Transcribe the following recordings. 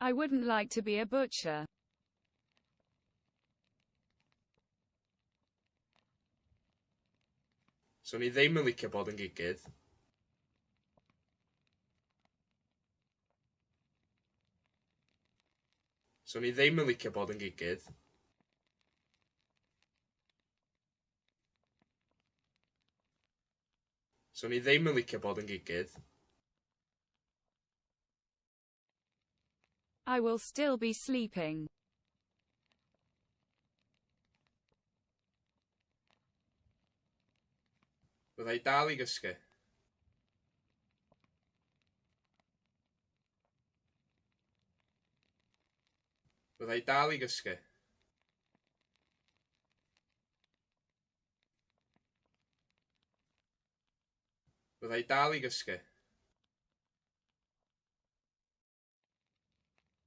I wouldn't like to be a butcher. Swn i ddim yn licio bod yn gigydd. Swn i ddim yn licio bod yn gigydd. Swn i ddim yn licio bod yn gigydd. I will still be sleeping. Fydda i dal i gysgu. Fydda i dal i gysgu. Fydda i dal i gysgu.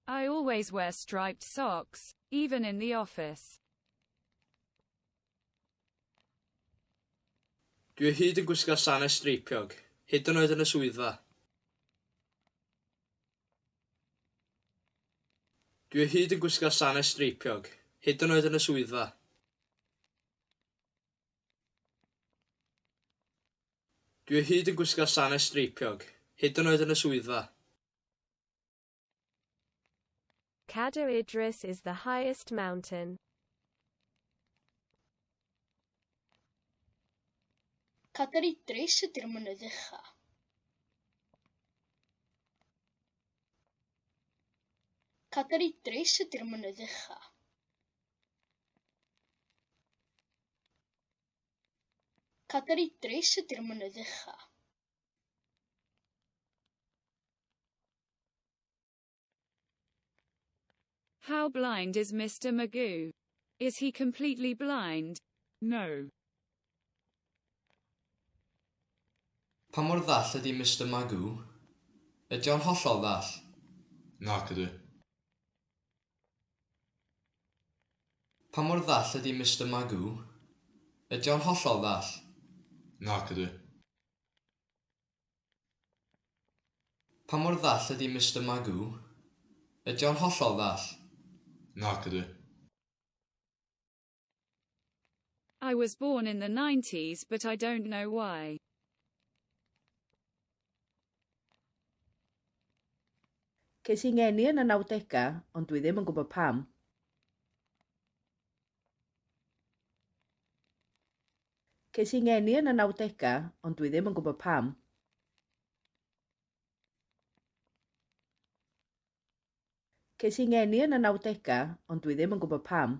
I always wear striped socks, even in the office. Dwi o hyd yn gwisgo sanau streipiog, hyd yn oed yn y swyddfa. Dwi o hyd yn gwisgo sanau streipiog, hyd yn oed yn y swyddfa. Dwi o hyd yn gwisgo sanau streipiog, hyd yn oed yn y swyddfa. Cader Idris is the highest mountain. Cader Idris ydy'r mynydd ucha. Cader Idris ydy'r mynydd ucha. Cader Idris ydy'r mynydd ucha. How blind is Mr. Magoo? Is he completely blind? No. Pa mor ddall ydy Mister Magoo? Ydy o'n hollol ddall? Nac ydw. Pa mor ddall ydy Mister Magoo? Ydy o'n hollol ddall? Nac ydw. Pa mor ddall ydy Mister Magoo? Ydy o'n hollol ddall? Nac ydw. I was born in the 90s but I don't know why. Ces i ngeni yn y nawdegau, ond dwi ddim yn gwybod pam. Ces i ngeni yn y nawdegau, ond dwi ddim yn gwybod pam. Ces i ngeni yn y nawdegau, ond dwi ddim yn gwybod pam.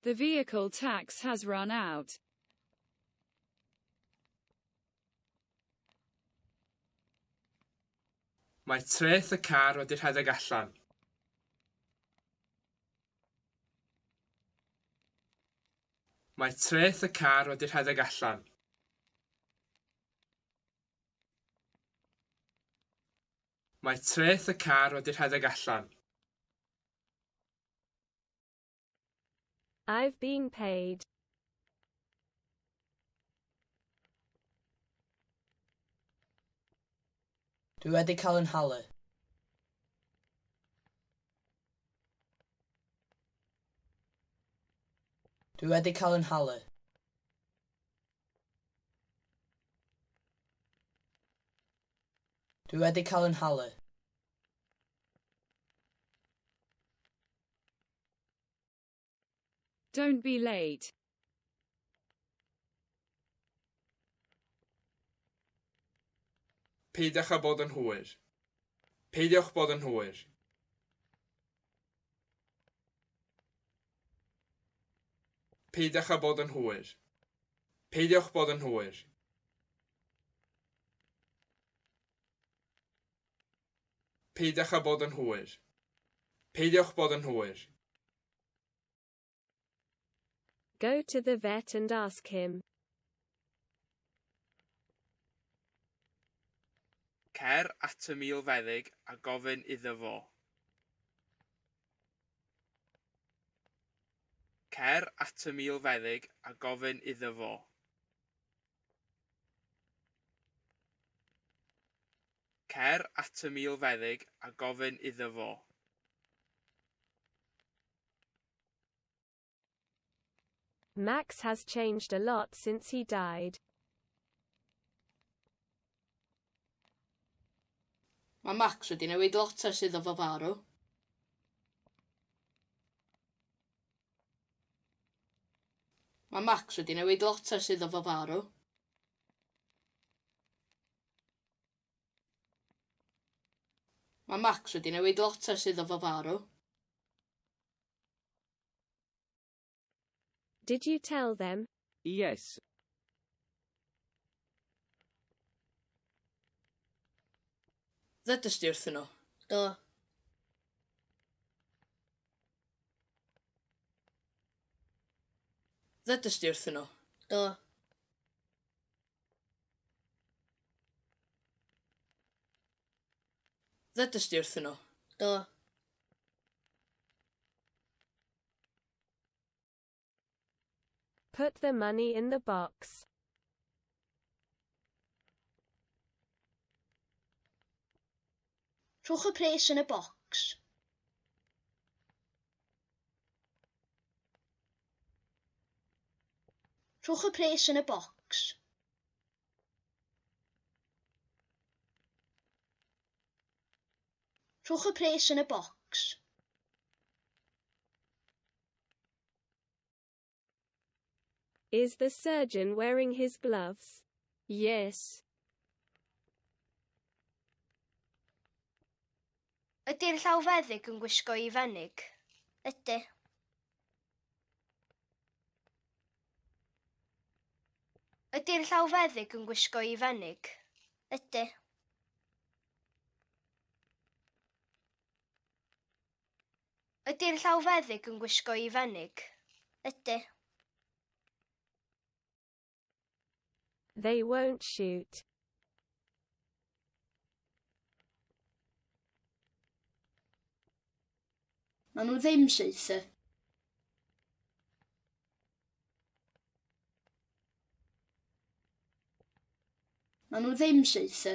The vehicle tax has run out. Mae treth y car wedi rhedeg allan. Mae treth y car wedi rhedeg allan. Mae treth y car wedi rhedeg allan. I've been paid. Dwi wedi cael 'y nhalu. Dwi wedi cael 'y nhalu. Dwi wedi cael 'y nhalu. Don't be late. Peidiwch â bod yn hwyr. Peidiwch bod yn hwyr. Peidiwch â bod yn hwyr. Peidiwch bod yn hwyr. Peidiwch â bod yn hwyr. Peidiwch bod yn hwyr. Go to the vet and ask him. Cer at y milfeddyg a gofyn iddo fo. Cer at y milfeddyg a gofyn iddo fo. Cer at y milfeddyg a gofyn iddo fo. Max has changed a lot since he died. Mae Max wedi newid lot ers iddo fo farw. Mae Max wedi newid lot ers iddo fo farw. Mae Max wedi newid lot ers iddo fo farw. Did you tell them? Yes. Ddudest di wrthyn nhw? Do. Ddudest di wrthyn nhw? Do. Ddudest di wrthyn nhw? Do. Put the money in the box. Rhowch y pres yn y bocs. Rhowch y pres yn y bocs. Rhowch y pres yn y bocs. Is the surgeon wearing his gloves? Yes. Ydy'r llawfeddyg yn gwisgo ei fenig? Ydy. Ydy'r llawfeddyg yn gwisgo ei fenig? Ydy. Ydy'r llawfeddyg yn gwisgo ei fenig? Ydy. They won't shoot. Maen nhw ddim saethu. Maen nhw ddim saethu.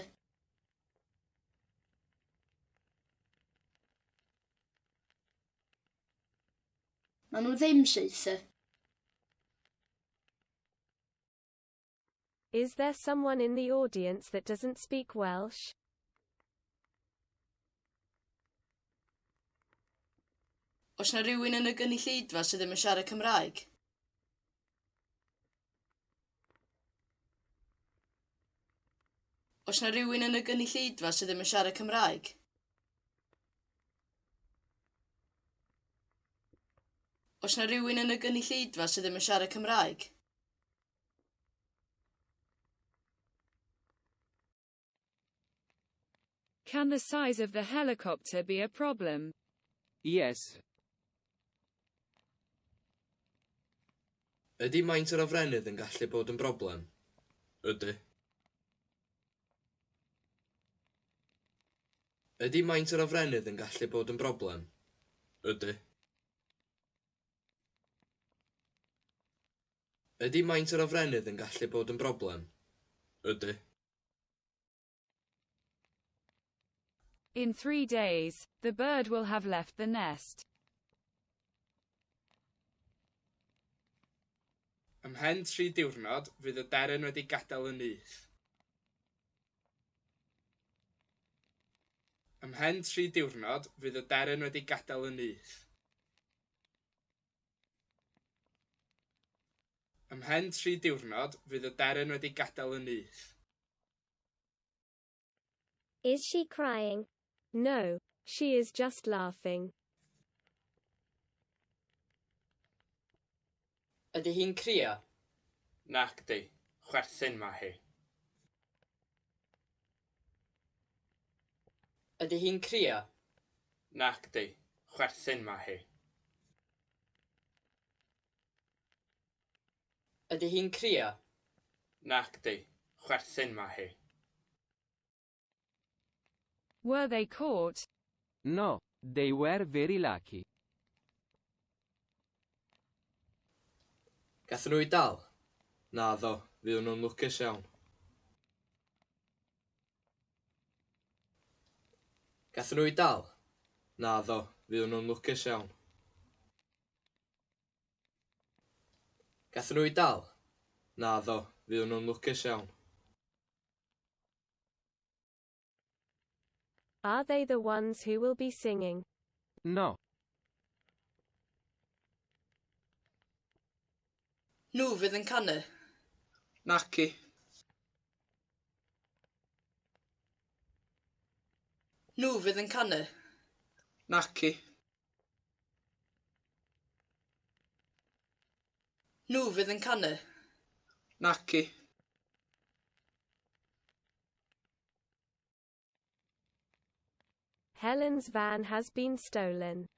Maen nhw ddim saethu. Is there someone in the audience that doesn't speak Welsh? Oes 'na rywun yn y gynulleidfa sydd ddim yn siarad Cymraeg? Oes 'na rywun yn y gynulleidfa sydd ddim yn siarad Cymraeg? Oes 'na rywun yn y gynulleidfa sydd ddim yn siarad Cymraeg? Can the size of the helicopter be a problem? Yes. Ydy maint yr hofrennydd yn gallu bod yn broblem? Ydy. Ydy maint yr hofrennydd yn gallu bod yn broblem? Ydy. Ydy maint yr hofrennydd yn gallu bod yn broblem? Ydy. In 3 days, the bird will have left the nest. Ymhen 3 diwrnod, fydd y deryn wedi gadael y nyth. Ymhen 3 diwrnod, fydd y deryn wedi gadael y nyth. Ymhen 3 diwrnod, fydd y deryn wedi gadael y nyth. Is she crying? No, she is just laughing. Ydy hi'n crio? Nacdi, chwerthin mae hi. Ydy hi'n crio? Nacdi, chwerthin mae hi. Ydy hi'n crio? Nacdi, chwerthin mae hi. Were they caught? No, they were very lucky. Gathon nhw eu dal? Naddo, fuon nhw'n lwcus iawn. Gathon nhw eu dal? Naddo, fuon nhw'n lwcus iawn. Gathon nhw eu dal? Naddo, fuon nhw'n lwcus iawn. Are they the ones who will be singing? No. Nhw fydd yn canu. Naci. Nhw fydd yn canu. Naci. Nhw fydd yn canu. Naci. Helen's van has been stolen.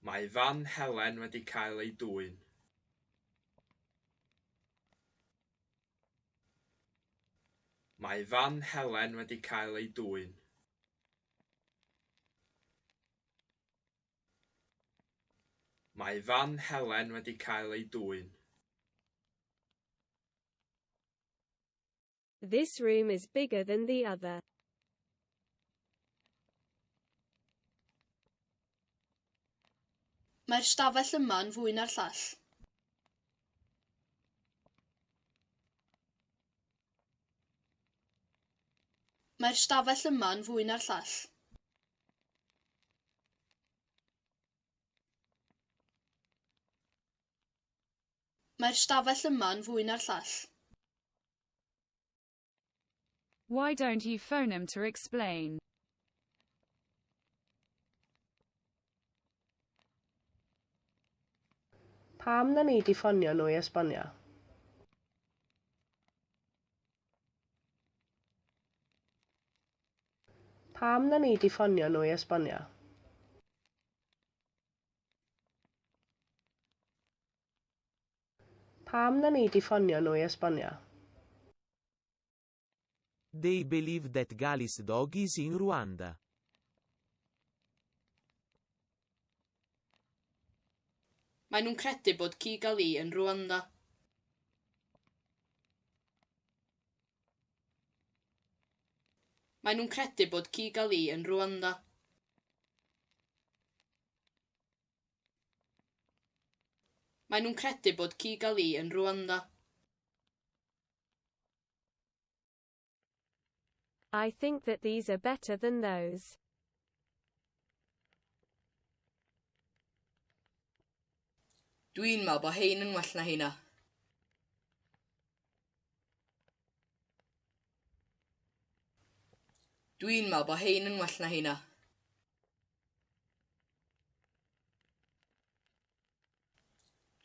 Mae fan Helen wedi cael ei dwyn. Mae fan Helen wedi cael ei dwyn. Mae fan Helen wedi cael ei dwyn. This room is bigger than the other. Mae'r stafell yma yn fwy na'r llall. Mae'r stafell yma yn fwy na'r llall. Mae'r stafell yma yn fwy na'r llall. Why don't you phone 'em to explain? Pam na nei di ffonio nhw i esbonio? Pam na nei di ffonio nhw i esbonio? Pam na nei di ffonio nhw i esbonio? They believe that Gali's dog is in Rwanda. Maen nhw'n credu bod ci Gali yn Rwanda. Maen nhw'n credu bod ci Gali yn Rwanda. Maen nhw'n credu bod ci Gali yn Rwanda. I think that these are better than those. Dwi'n meddwl bod hein yn well na heina. Dwi'n meddwl bod hein yn well na heina.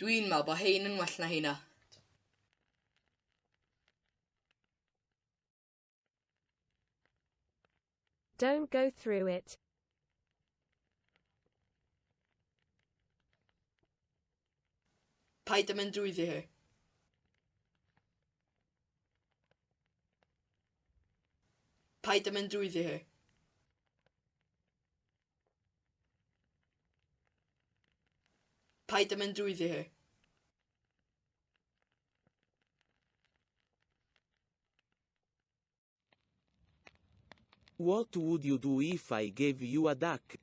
Dwi'n meddwl bod hein yn well na heina. Don't go through it. Paid â mynd drwyddi hi. Paid â mynd drwyddi hi. Paid â mynd drwyddi hi. What would you do if I gave you a duck?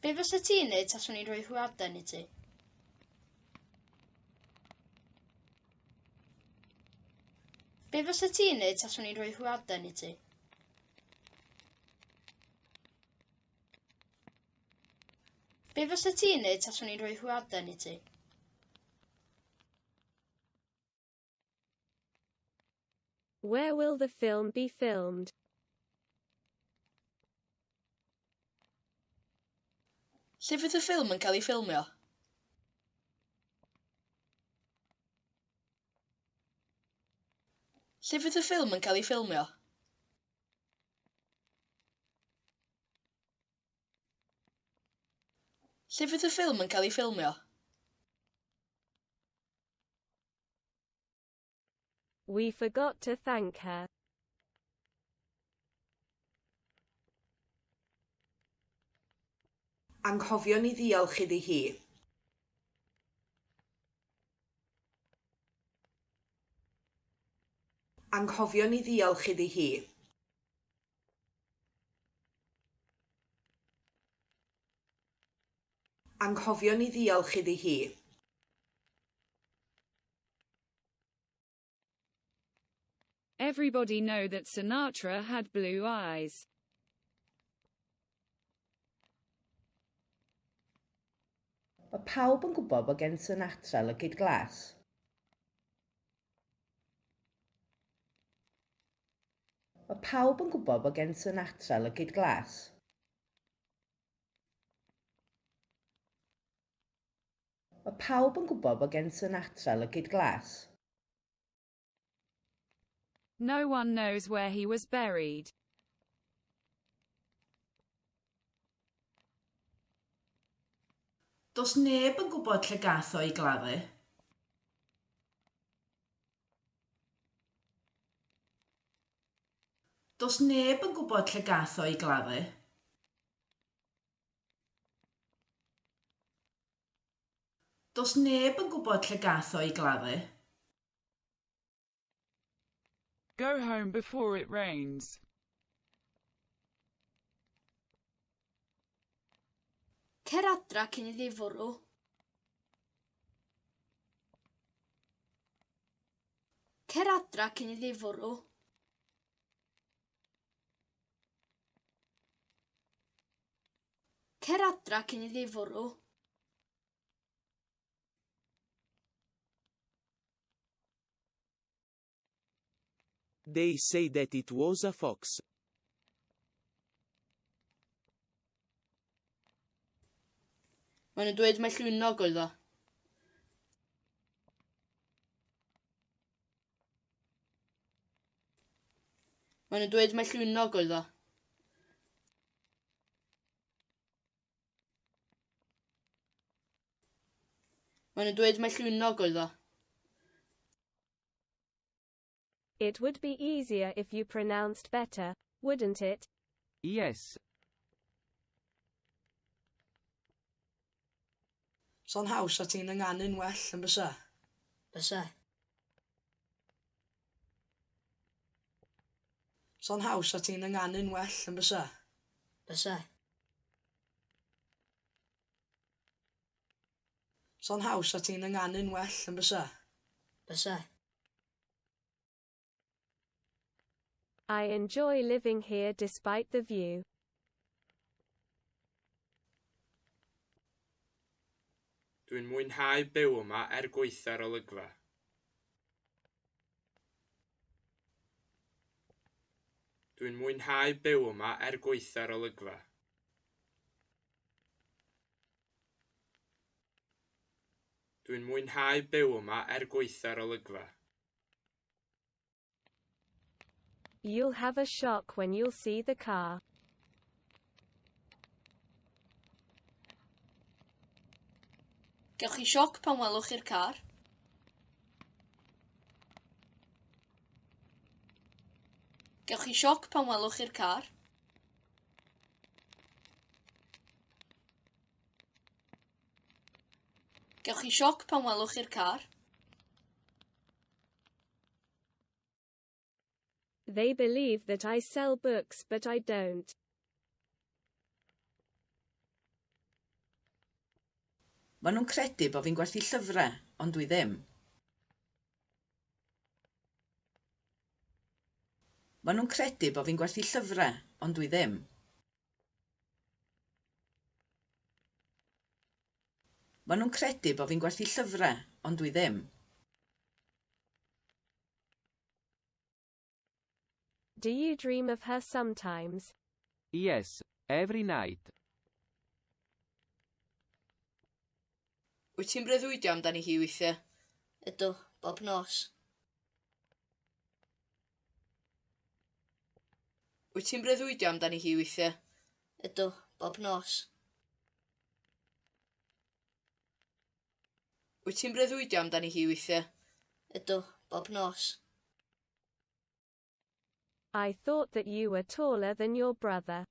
Be fysa ti'n neud taswn i'n rhoi hwyaden i ti? Be fysa ti'n neud taswn i'n rhoi hwyaden i ti? Be fysa ti'n neud taswn i'n rhoi hwyaden i ti? Where will the film be filmed? Lle fydd y ffilm yn cael ei ffilmio? Lle fydd y ffilm yn cael ei ffilmio? Lle fydd y ffilm yn cael ei ffilmio? We forgot to thank her. Anghofion ni ddiolch iddi hi. Anghofion ni ddiolch iddi hi. Anghofion ni ddiolch iddi hi. Everybody know that Sinatra had blue eyes. Mae pawb yn gwybod bod gen Sinatra lygaid glas. Mae pawb yn gwybod bod gen Sinatra lygaid glas. Mae pawb yn gwybod bod gen Sinatra lygaid glas. No one knows where he was buried. Does neb yn gwybod lle gath o ei gladdu. Does neb yn gwybod lle gath o ei gladdu. Does neb yn gwybod lle gath o ei gladdu. Go home before it rains. Cer adra cyn iddi fwrw. Cer adra cyn iddi fwrw. Cer adra cyn iddi fwrw. They say that it was a fox. Maen nhw'n dweud mai llwynog oedd o. Maen nhw'n dweud mai llwynog oedd o. Maen nhw'n dweud mai llwynog oedd o. It would be easier if you pronounced better, wouldn't it? Yes. Sa'n haws 'sa ti'n ynganu'n well yn bysa? Bysa. Sa'n haws 'sa ti'n ynganu'n well yn bysa? Bysa. Sa'n haws 'sa ti'n ynganu'n well yn bysa? Bysa. I enjoy living here despite the view. Dwi'n mwynhau byw yma er gwaetha'r olygfa. Dwi'n mwynhau byw yma er gwaetha'r olygfa. Dwi'n mwynhau byw yma er gwaetha'r olygfa. You'll have a shock when you'll see the car. Gewch chi sioc pan welwch chi'r car. Gewch chi sioc pan welwch chi'r car. Gewch chi sioc pan welwch chi'r car. They believe that I sell books but I don't. Maen nhw'n credu bod fi'n gwerthu llyfrau, ond dwi ddim. Maen nhw'n credu bod fi'n gwerthu llyfrau, ond dwi ddim. Maen nhw'n credu bod fi'n gwerthu llyfrau, ond dwi ddim. Do you dream of her sometimes? Yes, every night. Wyt ti'n breuddwydio amdani hi weithiau? Ydw, bob nos. Wyt ti'n breuddwydio amdani hi weithiau? Ydw, bob nos. Wyt ti'n breuddwydio amdani hi weithiau? Ydw, bob nos. I thought that you were taller than your brother.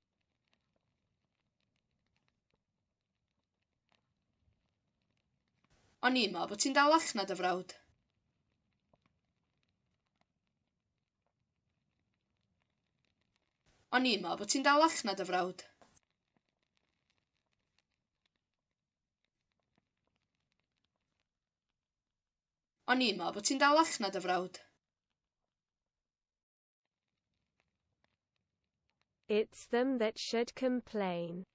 O'n i'n meddwl bod ti'n dalach na dy frawd. O'n i'n meddwl bod ti'n dalach na dy frawd. O'n i'n meddwl bod ti'n dalach na dy frawd. It's them that should complain.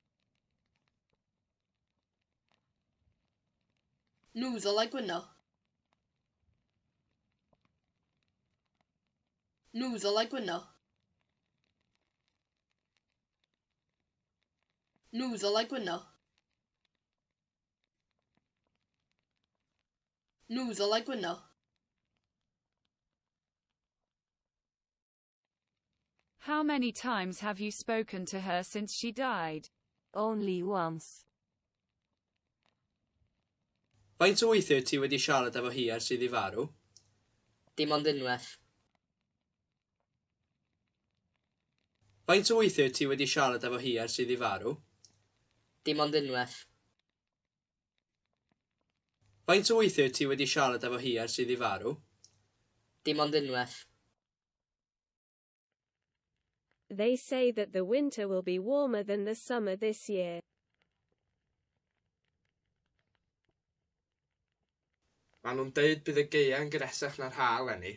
Nhw ddylai gwyno. Nhw ddylai gwyno. Nhw ddylai gwyno. Nhw ddylai gwyno. How many times have you spoken to her since she died? Only once. Faint o weithiau ti wedi siarad efo hi ers iddi farw? Dim ond unwaith. Faint o weithiau ti wedi siarad efo hi ers iddi farw? Dim ond unwaith. Faint o weithiau ti wedi siarad efo hi ers iddi farw? Dim ond unwaith. They say that the winter will be warmer than the summer this year. Maen nhw'n deud bydd y gaea'n gnesach na'r ha eleni.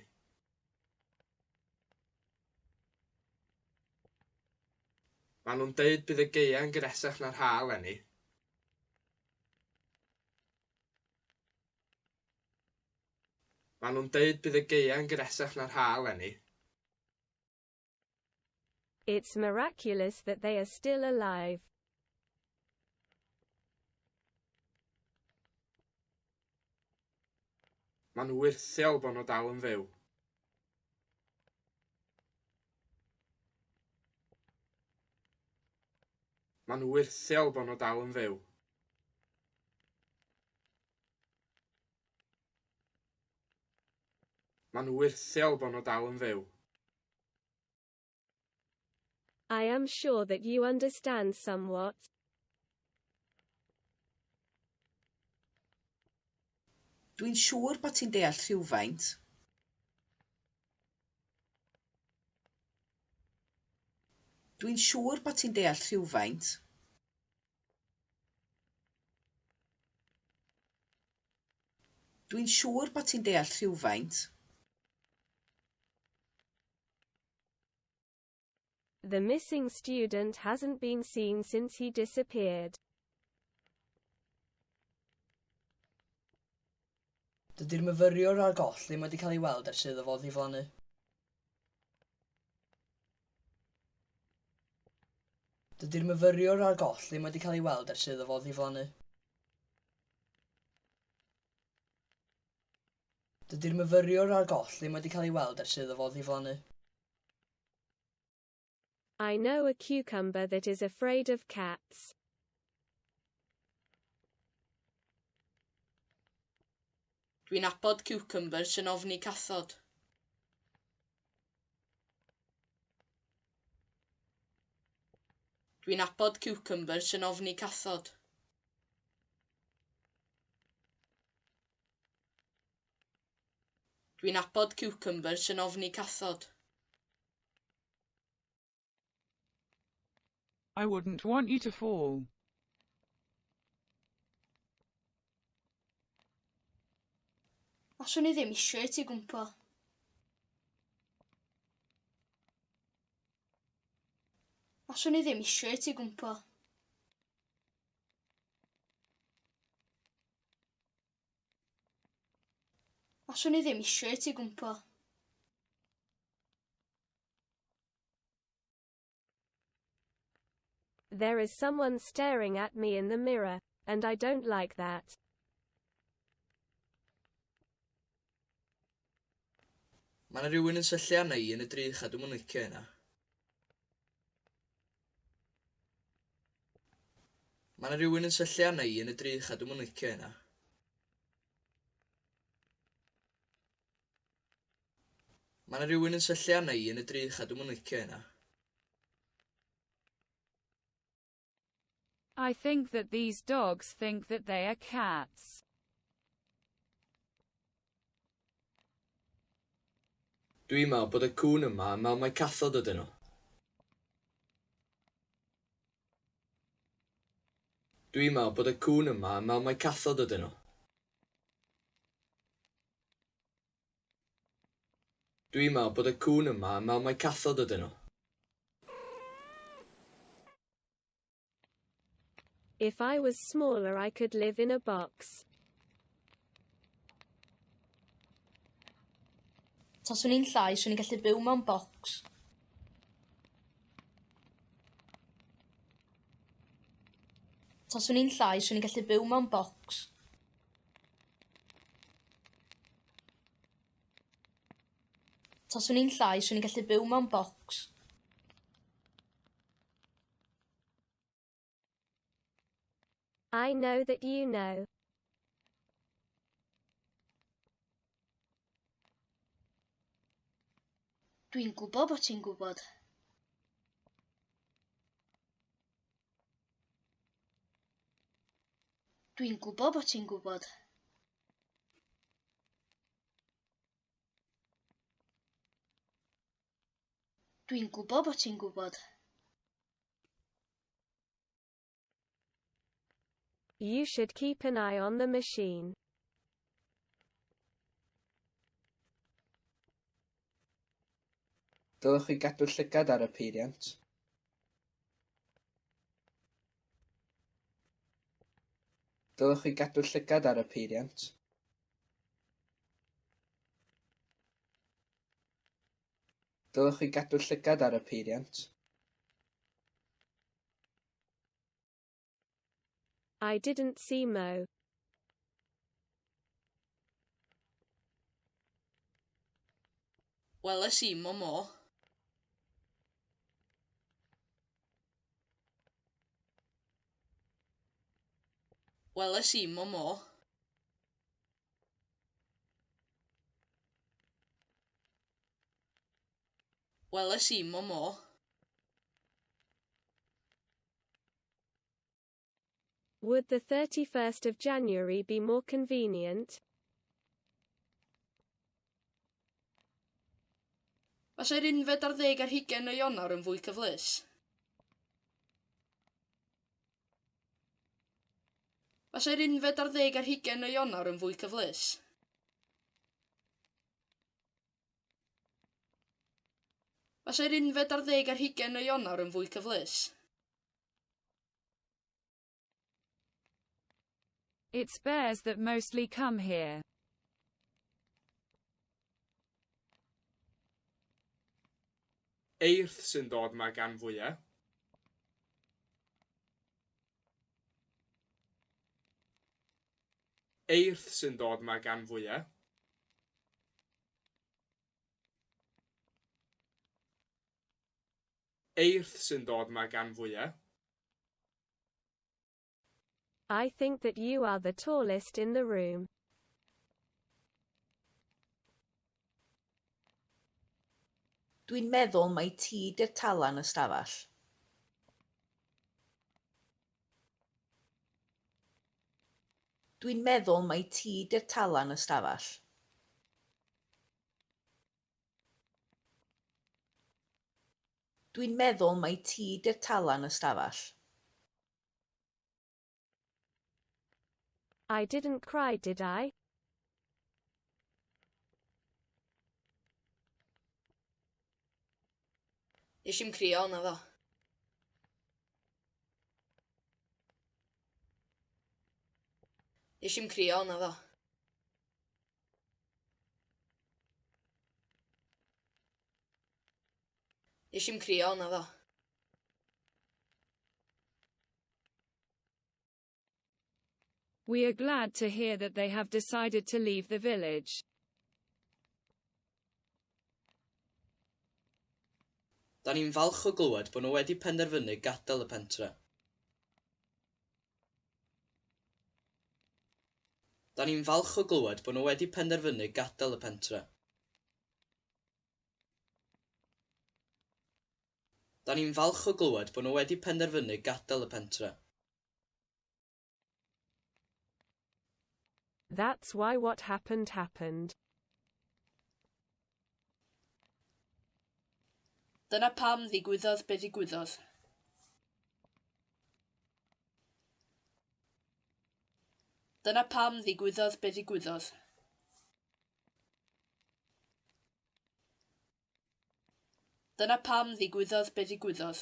Maen nhw'n deud bydd y gaea'n gnesach na'r ha eleni. Maen nhw'n deud bydd y gaea'n gnesach na'r ha eleni. It's miraculous that they are still alive. Mae'n wyrthiol bod nhw dal yn fyw. Mae'n wyrthiol bod nhw dal yn fyw. Mae'n wyrthiol bod nhw dal yn fyw. I am sure that you understand somewhat. Dwi'n siŵr bod ti'n deall rhywfaint. Dwi'n siŵr bod ti'n deall rhywfaint. Dwi'n siŵr bod ti'n deall rhywfaint. The missing student hasn't been seen since he disappeared. Dydy'r myfyriwr ar goll ddim wedi cael ei weld ers iddo fo ddiflannu. Dydy'r myfyriwr ar goll ddim wedi cael ei weld ers iddo fo ddiflannu. Dydy'r myfyriwr ar goll ddim wedi cael ei weld ers iddo fo ddiflannu. I know a cucumber that is afraid of cats. Dwi'n nabod ciwcymbyr sy'n ofni cathod. Dwi'n nabod ciwcymbyr sy'n ofni cathod. Dwi'n nabod ciwcymbyr sy'n ofni cathod. I wouldn't want you to fall. Allwn i ddim isio i ti gwmpo. Allwn i ddim isio i ti gwmpo. Allwn i ddim isio i ti gwmpo. There is someone staring at me in the mirror, and I don't like that. Mae 'na rywun yn syllu arna i yn y drych a dwi'm yn licio hynna. Mae 'na rywun yn syllu arna i yn y drych a dwi'm yn licio hynna. Mae 'na rywun yn syllu arna i yn y drych a dwi'm yn licio hynna. I think that these dogs think that they are cats. Dwi'n meddwl bod y cŵn yma yn meddwl mai cathod ydyn nhw. Dwi'n meddwl bod y cŵn yma yn meddwl mai cathod ydyn nhw. Dwi'n meddwl bod y cŵn yma yn meddwl mai cathod ydyn nhw. If I was smaller I could live in a box. Taswn i'n llai, 'swn i'n gallu byw mewn bocs. Taswn i'n llai, 'swn i'n gallu byw mewn bocs. Taswn i'n llai, 'swn i'n gallu byw mewn bocs. I know that you know. Dwi'n gwybod bod ti'n gwybod. Dwi'n gwybod bod ti'n gwybod. Dwi'n gwybod bod ti'n gwybod. You should keep an eye on the machine. Dylech chi gadw llygad ar y peiriant. Dylech chi gadw llygad ar y peiriant. Dylech chi gadw llygad ar y peiriant. I didn't see Mo. Weles i mo Mo. Weles i mo Mo. Weles i mo Mo. Would the 31st of January be more convenient? Fasai'r 21 o Ionawr yn fwy cyfleus? Fasai'r 21 o Ionawr yn fwy cyfleus? Fasai'r 21 o Ionawr yn fwy cyfleus? It's bears that mostly come here. Eirth sy'n dod 'ma gan fwya. Eirth sy'n dod 'ma gan fwya. Eirth sy'n dod 'ma gan fwya. I think that you are the tallest in the room. Dwi'n meddwl mai ti 'di'r tala'n y stafell. Dwi'n meddwl mai ti 'di'r tala'n y stafell. Dwi'n meddwl mai ti 'di'r tala'n y stafell. I didn't cry, did I? Nes i'm crio, naddo. Nes i'm crio, naddo. Nes i'm crio, naddo. We are glad to hear that they have decided to leave the village. Da ni'n falch o glywed bod nhw wedi penderfynu gadael y pentre. Da ni'n falch o glywed bod nhw wedi penderfynu gadael y pentre. Da ni'n falch o glywed bod nhw wedi penderfynu gadael y pentre. That's why what happened happened. Dyna pam ddigwyddodd be ddigwyddodd. Dyna pam ddigwyddodd be ddigwyddodd. Dyna pam ddigwyddodd be ddigwyddodd.